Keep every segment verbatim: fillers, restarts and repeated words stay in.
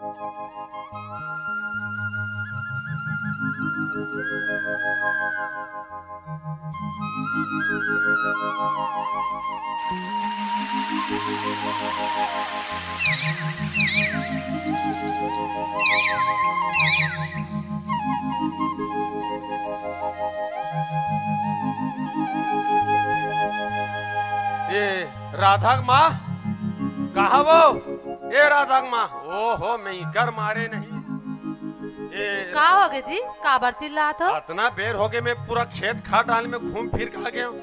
ए, राधा के माँ, कहाँ वो? ए, राधा के माँ, ओहो, मैं इकर मारे नहीं। ए, का होगे जी? काबर चिल्लात हो? अतना बेर होगे, मैं पूरा खेत खार डाल में घूम फिर के आ गया हूँ।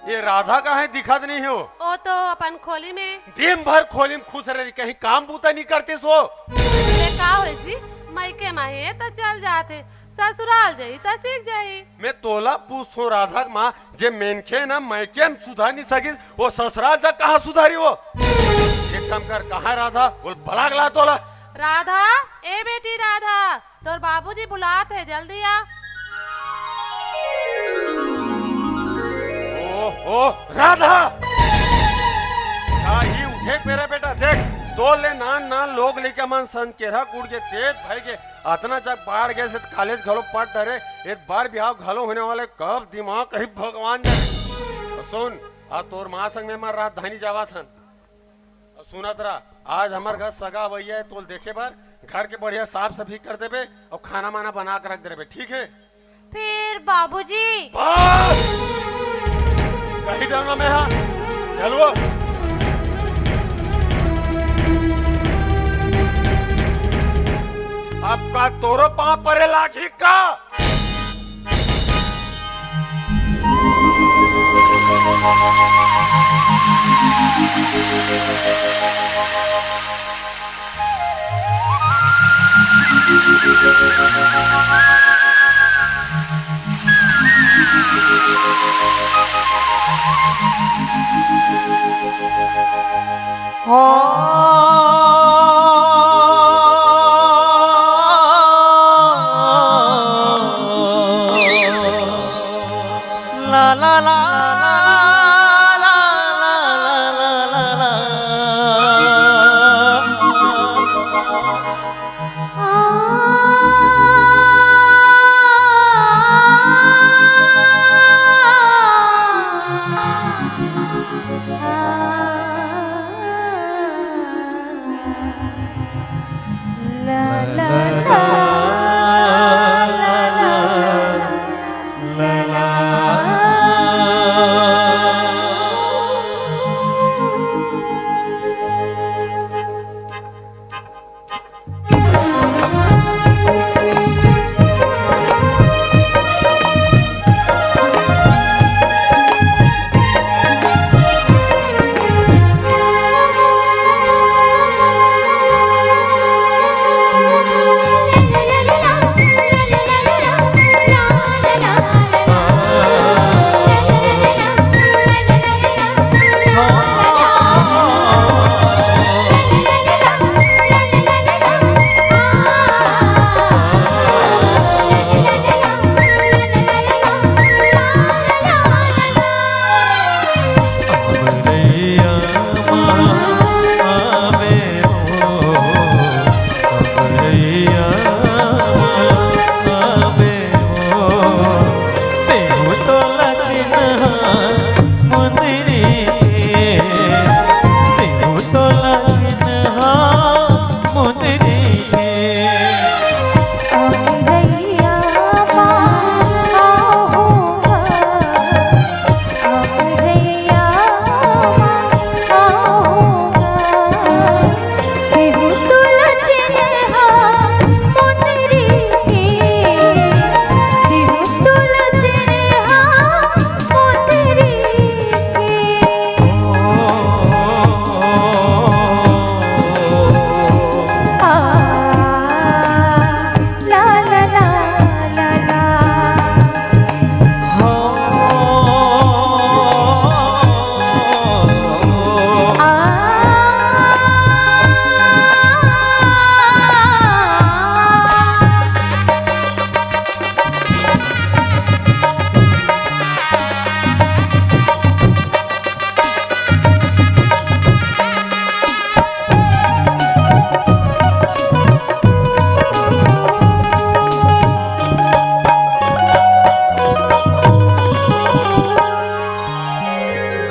ए, राधा कहाँ हे? दिखत नहीं हो। ओ तो अपन खोली में। दिन भर खोली में खुश रही, कहीं काम बूता नहीं करतीस वो। ए, का होय जी? मइके म हे त चल जात हे, ससुराल जाही त सीख जाही। मैं तोला पूछथों राधा के माँ, जे मनखे ना मइके म सुधार नहीं सकिस, वो ससुराल जा कहाँ सुधारी वो? एक काम कर, कहाँ हे राधा? बोल, बला के ला तोला। राधा, ए बेटी राधा, तोर बाबूजी बुलात हे, जल्दी आ। ओहो, राधा! का ही उठे के बेरा बेटा, देख, तोर ले नान नान लोग लइका मन संग केरा कूट के तेज भई के अतना जग बाढ़ गे से त कॉलेज घलो पट डरे, एक बार बिहाव घलो होने वाले, कब दिमाग कहीं भगवान जाने। अउ सुन, आ तोर माँ संग में मैं राजधानी जावत हन। अउ सुनत रहा, आज हमर घर सगा अवइया हे, तोल देखे बर घर के बढ़िया साफ सफाई कर देबे अउ खाना माना बना के रख देबे, ठीक हे? फिर बाबूजी। बस! कही डरना मैं, हाँ। चलो। अब का तोरो पाँव परे लागी का?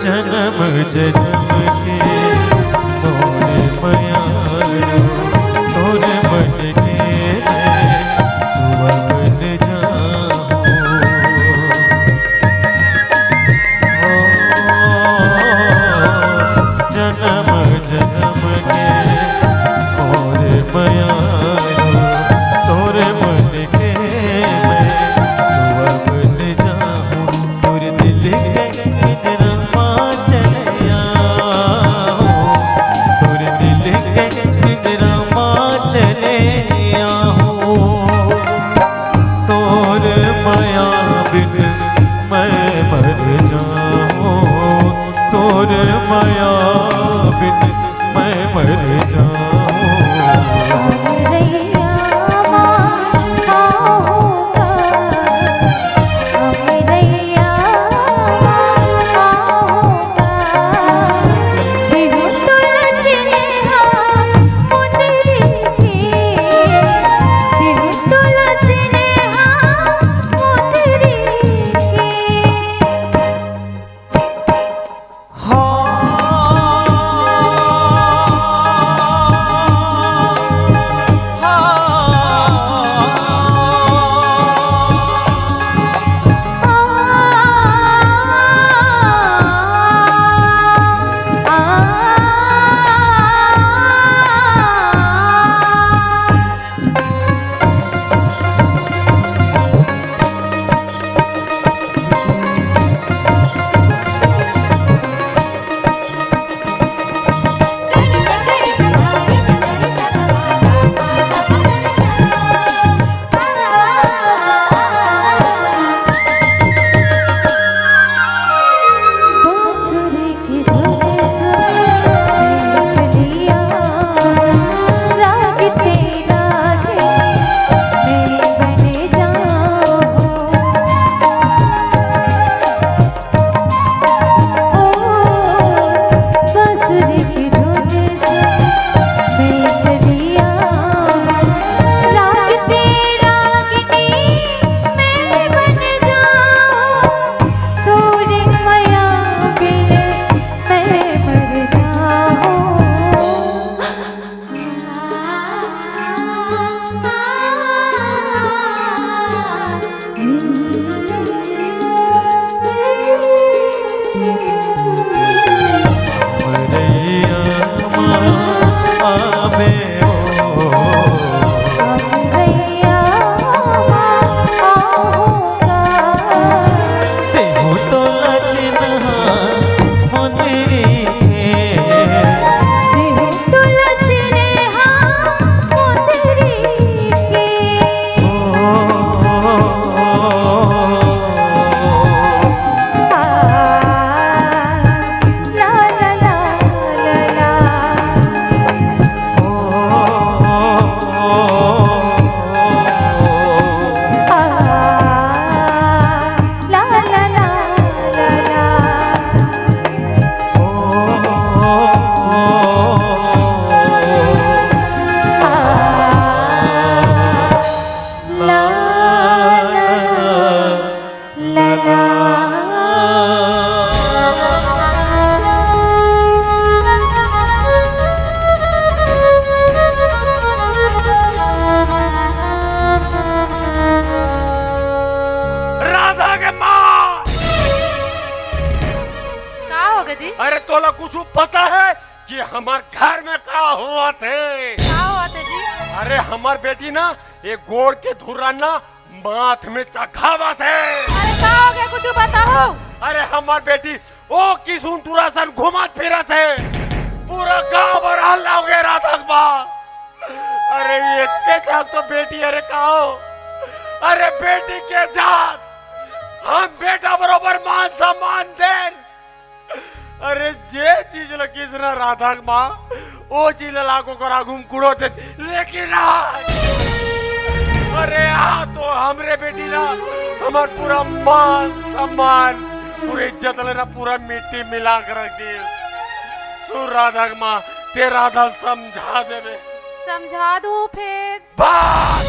जन्म जन्म के मोरे मयारू, तोरे मन के मैं तुआ बन जाऊं। ओ, जन्म जन्म के मोरे मयारू, तोरे मन के मैं तुआ बन जाऊं। तोर दिल के पिंजरा मा चले आहो, तोर दिल के पिंजरा मा चले आहो। तोर मया बिन मैं मर जाऊं, तोर मया बिन मैं मर जाऊं। राधा के माँ। का होगे जी? अरे, तोला कुछ पता है कि हमार घर में का होवत हे? का होवत हे जी? अरे, हमार बेटी ना, ये गोड़ के धुर्रा ना, माथ में चघावत हे। अरे, का होगे, कुछ बताओ। अरे, हमार बेटी ओ किसुन टूरा सन घूमत फिरत हे, पूरा गांव भर हल्ला होगे राधा के माँ। अरे, ये इतने जात तो बेटी, अरे, का हो? अरे, बेटी के जात, हम बेटा बरोबर मान सम्मान देन। अरे, जे चीज ल किसना राधा के माँ, ओ चीज ल लाखों कर आगू म कुड़ो दे, लेकिन आज, अरे, आ तो हमरे बेटी ना, हमार पूरा मान सम्मान, पूरी इज्जत ल ना, पूरा मिट्टी मिला के रख दी। सुन राधा के माँ, ते राधा समझा देबे। समझा दूँ फिर। बस!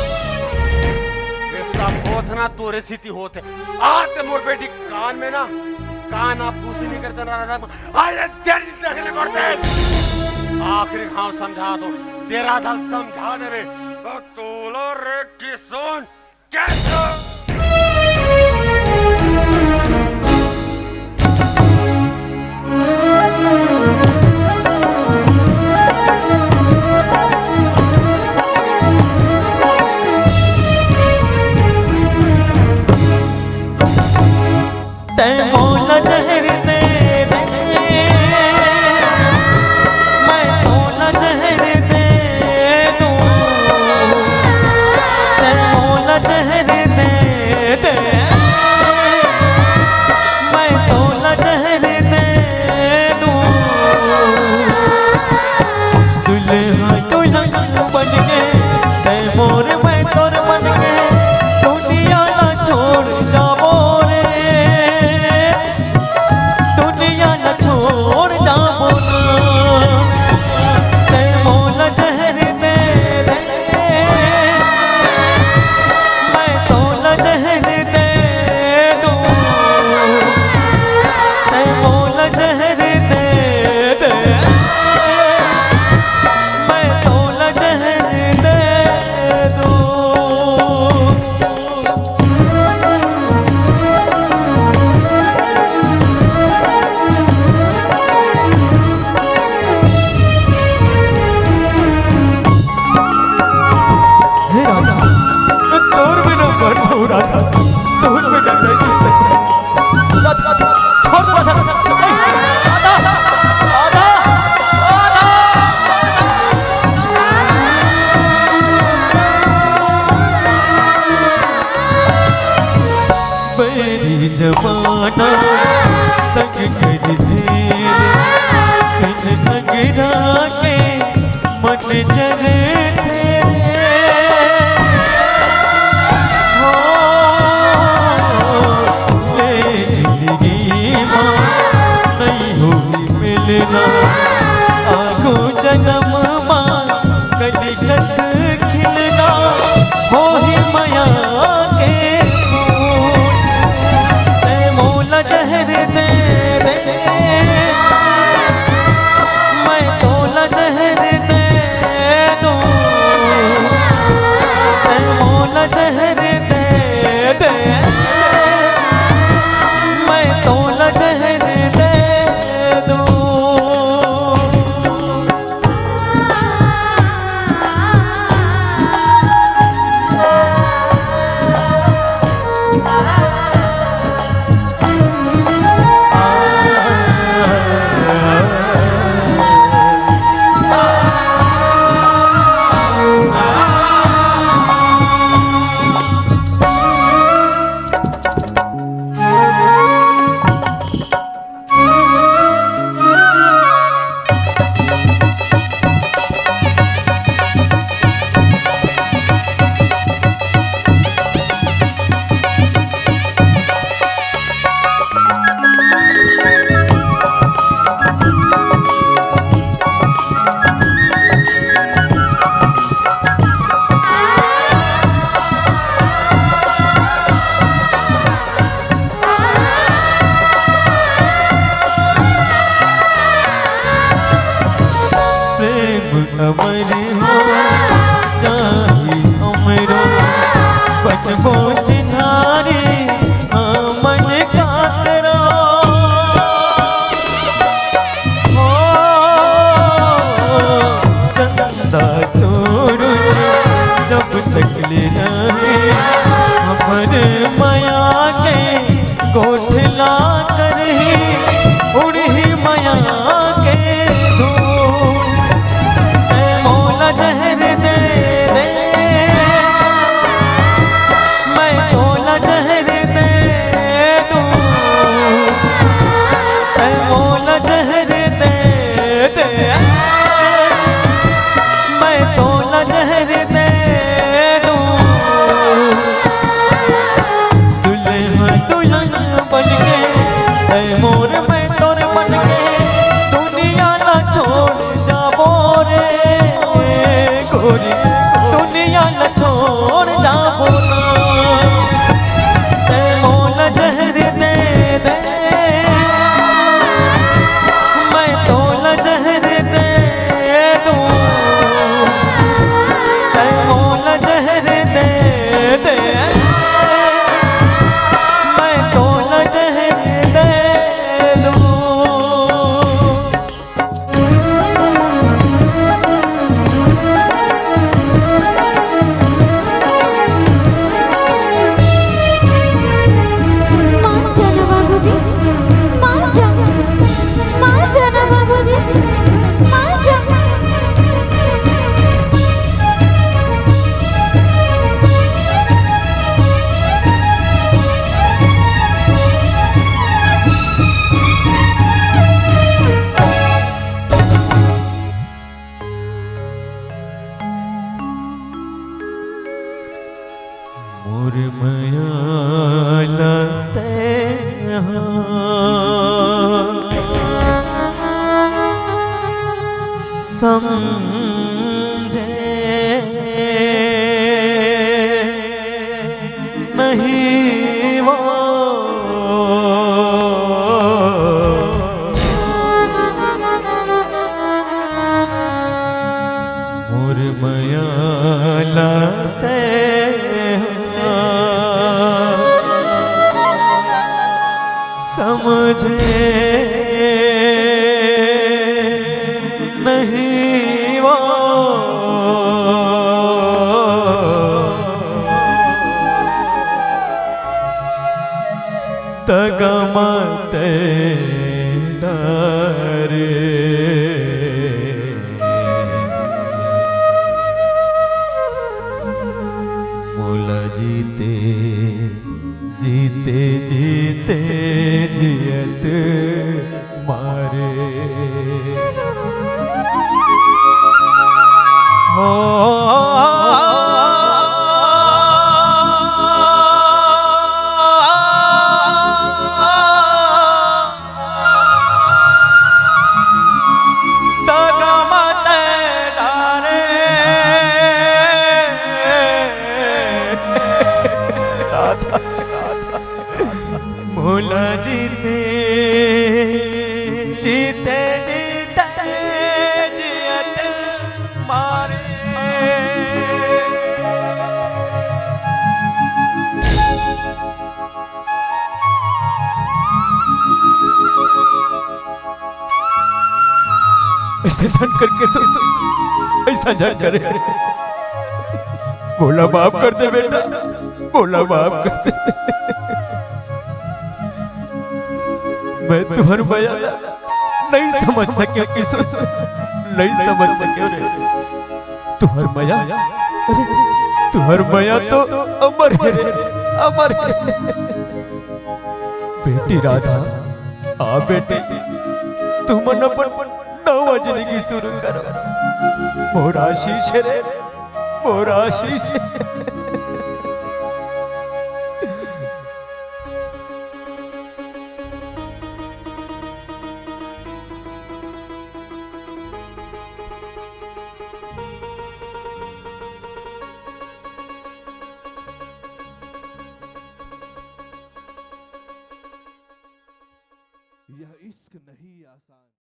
ये सब होत ना तोरे सीती होत हे। आज ते मोर बेटी कान में ना कान आप पूसी नहीं करते ना राधा। अरे तेरी तकलीफ करते। आखिरी घाव समझा दो, तेरा दल समझा दे रे। और तोलो रे किसुन। तै मोला जहर दे दे, मैं तोला जहर दे दूं। तै मोला जहर दे दे, मैं तोला जहर दे दूं। दुल्हा दुल्हन बन के, तै मोर मैं तोर बन के, दुनिया ला छोड़ जाबो रे। दुनिया ला छोड़ जाबो ना, तै मोला जहर दे दे, मैं तोला जहर दे दूं। तै मोला जहर दे दे, मैं तोला जहर दे दूं। हे राजा, मैं तोर बिना मर जाऊं राजा, तोर बिना नहीं जी सकता। छोड़ दो राजा। राधा, राधा, राधा। बैरी जमाना तंग कर दे, बिन नगरा के मन जर थे रे। हो, ले जिंदगी मा नहीं होई मिलना, आगू जन्म मा कलिकत खिलना, होही मया के फूल। तै मोला जहर दे दे, मैं तोला जहर दे दूं। तै मोला जहर दे दे, मैं तोला जहर दे दूं। प्रेम अमर हो जाही हमरो, बनबो चिन्हारी हमन काकरो। हो चंदा सूरज जब तक ले रहे, हमर मया के कोठला करही, उड़ही मया के धूल। तै मोला जहर दे दे, मैं तोला जहर दे दूं। तै मोला जहर दे दे, मैं तोला जहर दे दूं। समझे नहीं वो। मोर मया ला तैं हा समझे नहीं वो। तगमत डारे। मोला जीते, जीते, जीते जियत मारे। हो। तगमत डारे। भूल जीते, जीते, जीते जियत मारे। ऐसा झन करके तो, ऐसा झन करे। मोला माफ कर दे बेटा, मोला माफ कर दे। मैं तुहर मया नहीं समझ सके किशोर, नहीं समझ सके रे। तुहर मया, अरे, तुहर मया तो अमर हे रे, अमर हे। बेटी राधा, आ बेटी, तुमन अपन नवा जिंदगी शुरू करो। मोर आशीष हे रे, मोर आशीष। यह इश्क नहीं आसान।